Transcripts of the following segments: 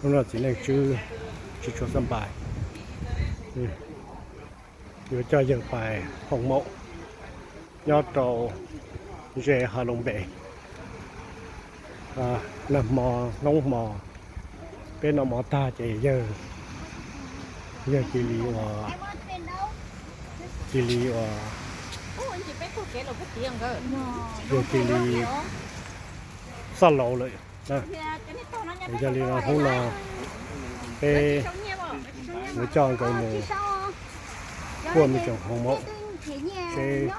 Hnub no txiv neej tswb tsis tshua xab npais, yuav coj yawg pais hoo maum nyob rau ze Hav Loos Npes. Nag hmo hnub hmo peb noj mov tag ces yawg, yawg cia li ua, cia li ua, yawg cia li xab laus lawm. Yog li no hnub no peb yuav coj nkawd mus kuaj me tsoom hoo maum seb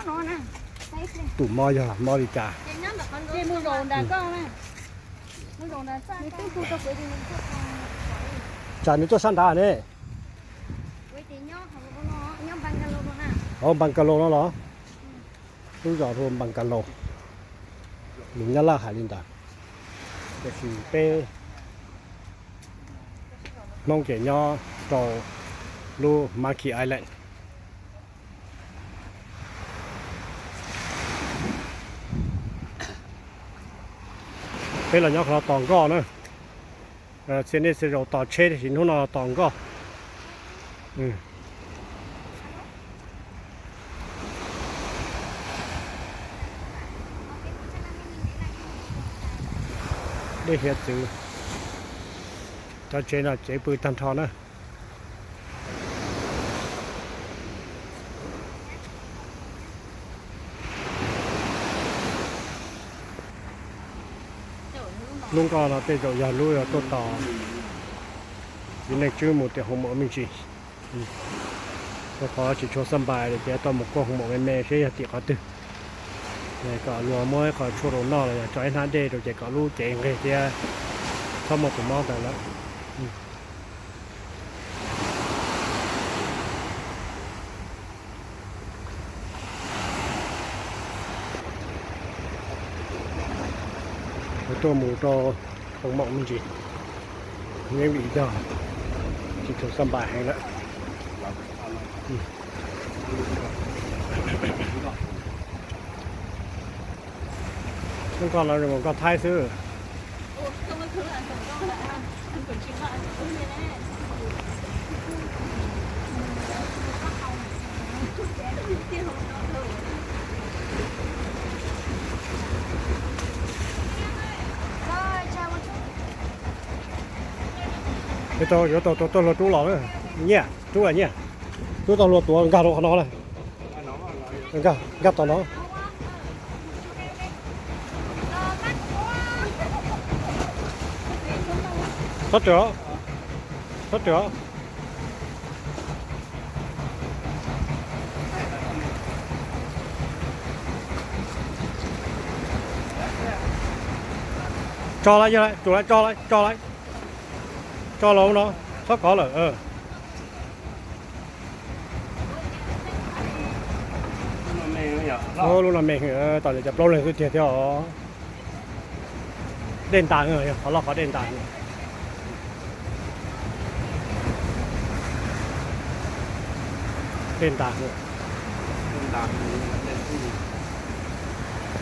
tus mob yog mob li cas. Tsam nws tuaj sab nrad ne. Npam Kas Laus no los? Lub zos hu Npam Kas Laus, lus Nyab Laj hais li ntawd, tiam sis peb Hmoob ces nyob rau lub Monkey Island. Peb los nyob qhov no tos nkoj na. Txhia niaj txhia zaus tos tsheb tiam sis hnub no tos nkoj. Dej hiav txwv, cov tsev no tsev pw tag nrho na. Lub nkoj no tej zaum yog lub tuaj tos txiv neej tswb mus tiam hoo maum me ntsis. Rau qhov tsis tshua xab npais li ces tau mus kuaj hoo maum me me seb yog tim qhov twg, kom luag muab ib qho tshuaj rau noj los yog tso ib hnab dej rau ces kom lub cev nqig thiab txhob muaj tus mob ntawd lawm. Tuaj mus rau hoo maum me ntsis, yeej vim yog tsis tshua xab npais heev lawm. Lub nkoj no zoo nkauj, nkoj Thaib xwb. Yuav tau, yuav tau tuaj hlua rub los, nyiaj rub los nyiaj, rub tau hlua tuav nkag rau qhov no na. Nkag, nkag tom no. Txhob rwm, txhob rwm. Tso lawm, yog lawm, tsum lawm, tso lawm, tso lawm. Tso los no, txhob kov lawm. Lub no me, tam li cov plaub leeg xwb tiag thiab os. Dej ntas, qhov loj qhov dej ntas. Dej ntas.